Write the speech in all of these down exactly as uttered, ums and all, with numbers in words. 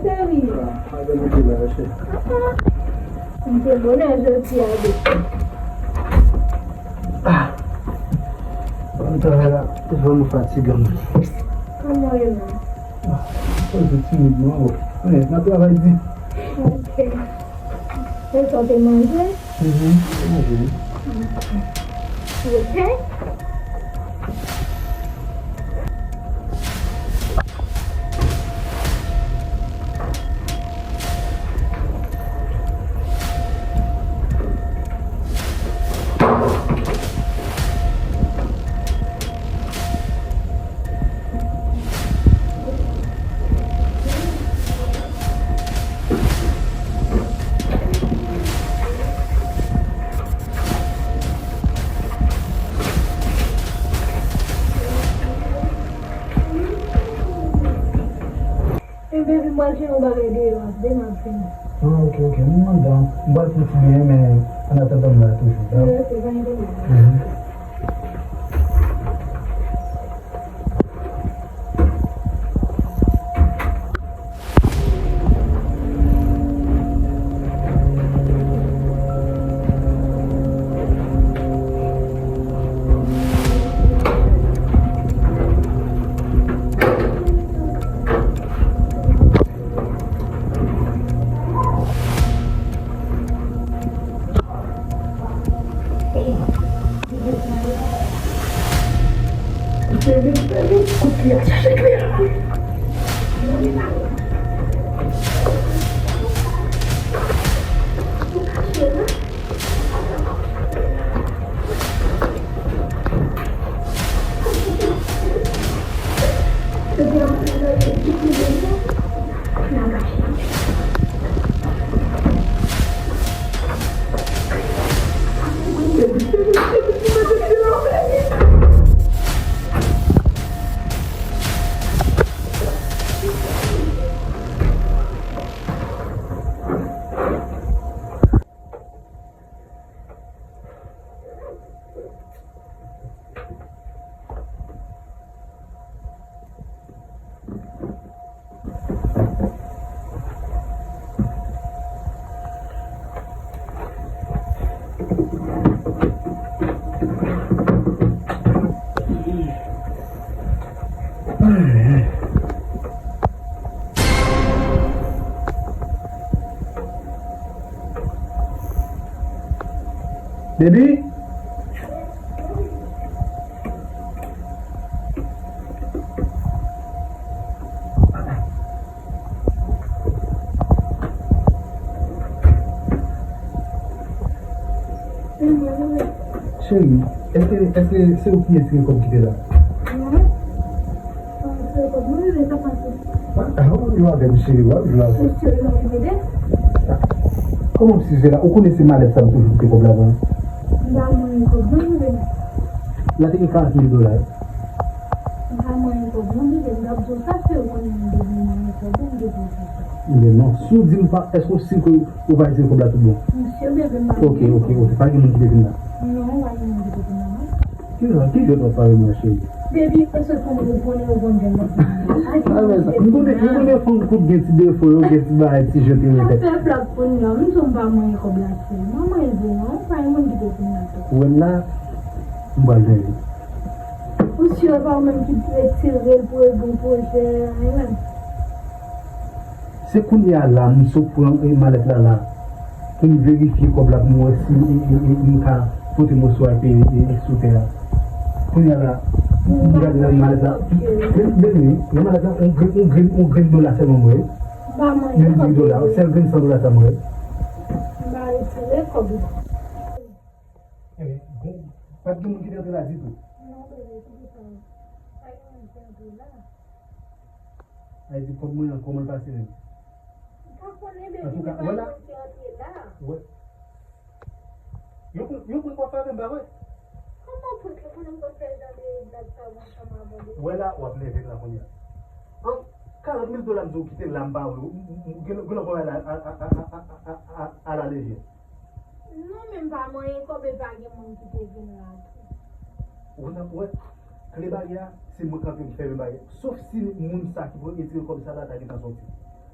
Cheri. Ah, madanm, ou te la, cheri. M te bonè jodi a, baby. Ah, ban m travay la, te vrèman fatigan m. Kòman w ye menm? Ah, mwen se timid, non, bon. Mwen nan travay di. Ok. Ou sot te manje? Mhm, mwen manje, wi. Ok. E baby, m pral fè yon bagay deyò a, de m ap vini. Ah, ok, ok. M nan dan. M pral fè ti byen, men an atandan m la toujou, dakò? Wi, ok, pa gen pwoblèm. Mhm. Baby? Cheri, èske, èske se ou ki retire kòb ki te la? Non. Mwen retire kòb mwen, men sa pase. Ah, w ap jwe avè m, cheri, w ap jwe avè m. Ou serye, w ap vide? Kòman m serye la? Ou konnen se malèt sa m toujou kite kòb ladan. M pa manyen kòb non, bebe. La te gen karant mil dola, wi. M pa manyen kòb non, bebe. M t ap di w sa, se ou konnen m te vin manyen kòb, m te di w sa. Men non, si w di m pa, èske w si ke ou pa retire kòb la tout bon? Mesye, bebe, m pa manyen kòb. Ok, ok, ok. Pa gen moun ki te vin la? Non, pa gen moun ki te vin la, non. Ki jan, ki jan w ap pale m nan, cheri? Baby, èske fanm ou konnen yo konn gen fanm? Ah, men sa, m konnen, m konnen fanm kout gen ti defo yo, gen ti bagay, ti jan te rete. Sa fè blòk pou nou, m di w m pa manyen kòb la, cheri. M pa manyen vre non, pa gen moun ki te vin la tou. Ou wè m la, m pral veye. Ou si e pa ou menm ki retire l pou regle yon pwojè, anyen menm? Se kounye a la, m sot pran, e, malèt la la, pou m verifye kòb la, pou m wè si, e, e, e, m ka pote mòso a, e, e, e, sou tè a. Kounye a la, m gade nan malèt la. Men, men, men, nan malèt la, yon grenn, yon grenn, yon grenn dola sèlman m wè. Men di dola, sèl grenn san dola sa m wè. M pa retire kòb la. Enben, bon, pa t gen moun ki te antre la ditou. Non, bebe, se pou sa. Pa gen moun ki antre la. Sa vle di kòb mwen an, kòman l pase menm? M pa konnen, bebe, men pa gen moun ki antre la. Wè. Yon prank, yon prank w ap fè avè m, pa vre? Kòman prank? Ou konnen m konn fè jan de blag sa yo ansanm avè w deja. Wè la, w ap nève m la kounye a. An, karant mil dola m di w kite l la, m pa vle. Ou, ou, ou gen, gen lòt bagay la, a, a, a la lejè. Non, men m pa manyen kòb e pa gen moun ki te vin la tou. Ou konn sa, wè, kle baryè a, se mwen kanpe m fèmen baryè. Sof si moun sa ki pou retire kòb sa la ta gentan soti.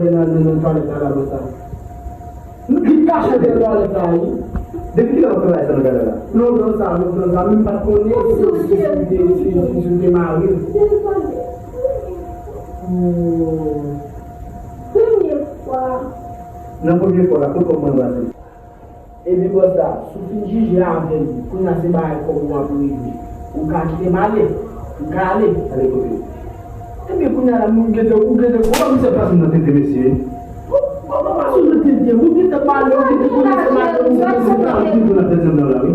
vòlè nan, nan, nan twalèt la, la, konsa. Nou di kache dèyè twalèt la, wi. Depi kilè w ap fè bagay sa nan gade la? Lontan sa, lontan sa, men m pa t konnen si, si, si, si, si, si w te mare l. Oh. Premye fwa. Nan premye fwa la, kot kòb mwen pase? Epi bòs la, si w fin jije avè m, kounye a se bagay kòb ou ap regle. Ou ka kite m ale. M ka ale. Ale kote? Ebyen, kounye a la, nou gentan, ou gentan. Ou pa misye pase m nan tete, mesye. Ou, ou pa pase m nan tete. Ou gentan pale, ou gentan konnen se madanm ou, se pa ou ki konn ap tete m nan la, wi.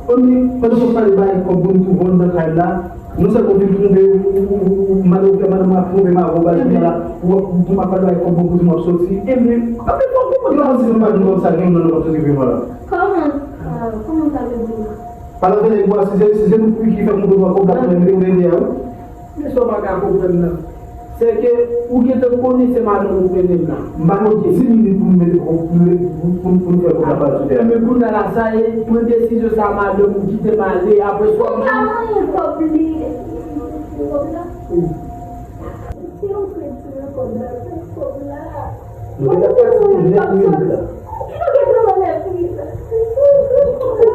An, men, pandan w ap pale bagay kòb, bon, tou bon nan kay la, non sèlman w vin twonpe, ou, ou, ou, ou, madanm ou fè madanm w ap twonpe m avè w, bagay la, ou, ou, ou ap pale bagay kòb, bon, kote m ap soti. Ebyen, anpil fwa, kòman w ap soti nan madanm kòb sa, gen yon nan w ap soti vin la? Kòman, ah, kòman sa vle di? Pale avè nèg ou a, si se, si se nou ki fè konprann ou a kòb la, mwen, mwen, mwen, mwen, Men sa w pa ka konprann nan, se ke ou gentan konnen se madanm ou mennen m la. M pa gen dis minit pou m mete, pou, pou, pou, pou, pou m fè kòb la pati de a. Ebyen, kounye a la, sa e, pran desizyon sa, madanm ou kite m ale, apre sa. Ou pa manyen kòb li. Kòb la? Wi. Si ou retire kòb la, pran kòb la. Nou te ka pati pou nèf minit la. Ki nou te pran nèf minit la?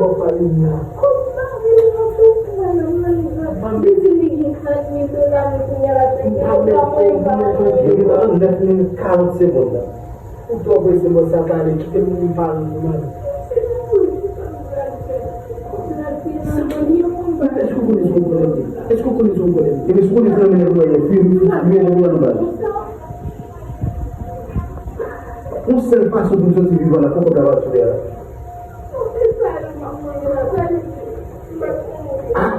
Kòb pa vini la. Kòb pa vini la, kòb pa vini la. Li di li gen kat mil dola, men kounye a la, se gen kòb pa vini la. Li te pran nèf minit karant segonn la. Ou twò prese, bòs sa pale, kite moun li pale pou mwen. Èske w konnen sa w konnen? Èske w konnen sa w konnen? Ebyen, si w konnen se nan men nèg ou al, fwi, fwi, fwi, fwi, fwi, fwi, fwi. Yon sèl fason pou m soti vivan la, fò kòb la pati de a. Ah!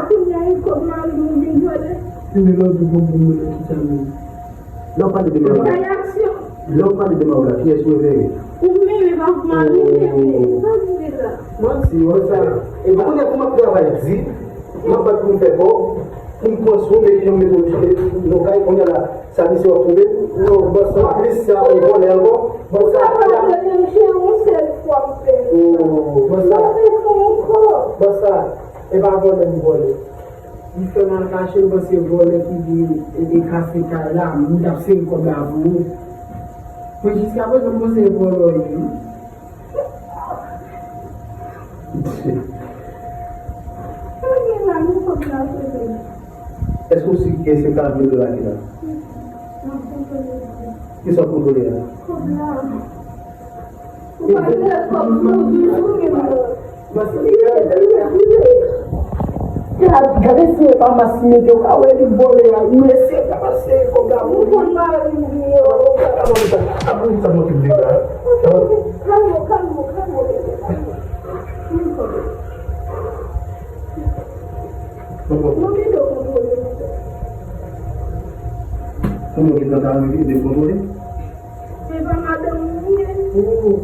Kounye a, e kòb mari m ou vin vòlè. Enben lòt jou, bon, bon, bon, ki sa menm? Lè w pale de mari w la, lè w pale de mari w la, kiyès ou refere? Ou menm, e pa mari m, e pa vre la. Manti, wè sa. E kounye a, pou m ap travay di, m ap bat pou m fè kòb, pou m pran swen, men ki jan m mete w nan kay, kounye a la, sa misye w ap twouve? Non, bòs sa. Anplis sa, ou vòlè ankò? Bòs sa. Sa pa vre, menm se yon sèl fwa m fè sa. Oh, bòs sa. Mwen fè sa ankò. Bòs sa, e pa vòlè m vòlè. Li fè m al kache, m panse vòlè ki vin e, e kase kay la, m t ap sere kòb la pou ou. Men jiskaprezan, m panse vòlè w ye, wi. Sa gen la, nou kòb la, se vre. Èske w si ke se karant mil dola ki la? M ap kontwole. Kisa w kontwole a? Kòb la. Ou pa gen kòb pou di pou gen kòb. Gade, gade si e pa mas mete w ka wè li vòlè a. M eseye ta pase kòb la pou ou. Ou konn mari m byen. Ou pa ka ban m sa. Apa ou sa mwen ki m dega. Kalme w, kalme w, kalme w, bebe, kalme w. Mwen kòb. Mwen kite w kontwole. Pou mwen ki t antan rive de kontwole. Se pa madanm ou ye? Oh,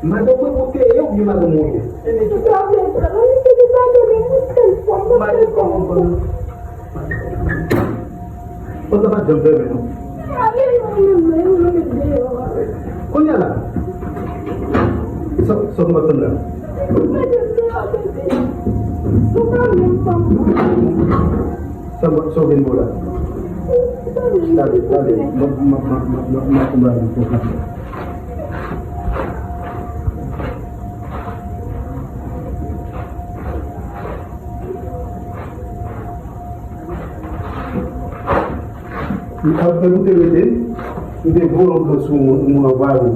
madanm mwen ou te ye oubyen madanm ou ye? Enben, ki sa? Ou ta vle pran li, se te madanm ou, yon sèl fwa, yon sèl fwa. Pòt la pa t janm fèmen, non. Ale, nou menm, nou menm, nou met deyò. Kounye a la, sa, sa w t ap tann la? Ou met deyò, bebe. Ou pa menm fanm. Sa w, sa w vin bo la? Tande, tande, m ap, m ap, m ap, m ap, m ap, m ap konprann konprann. Apre ou te rete, ou te voye yon sou moun, moun anvwaye ou.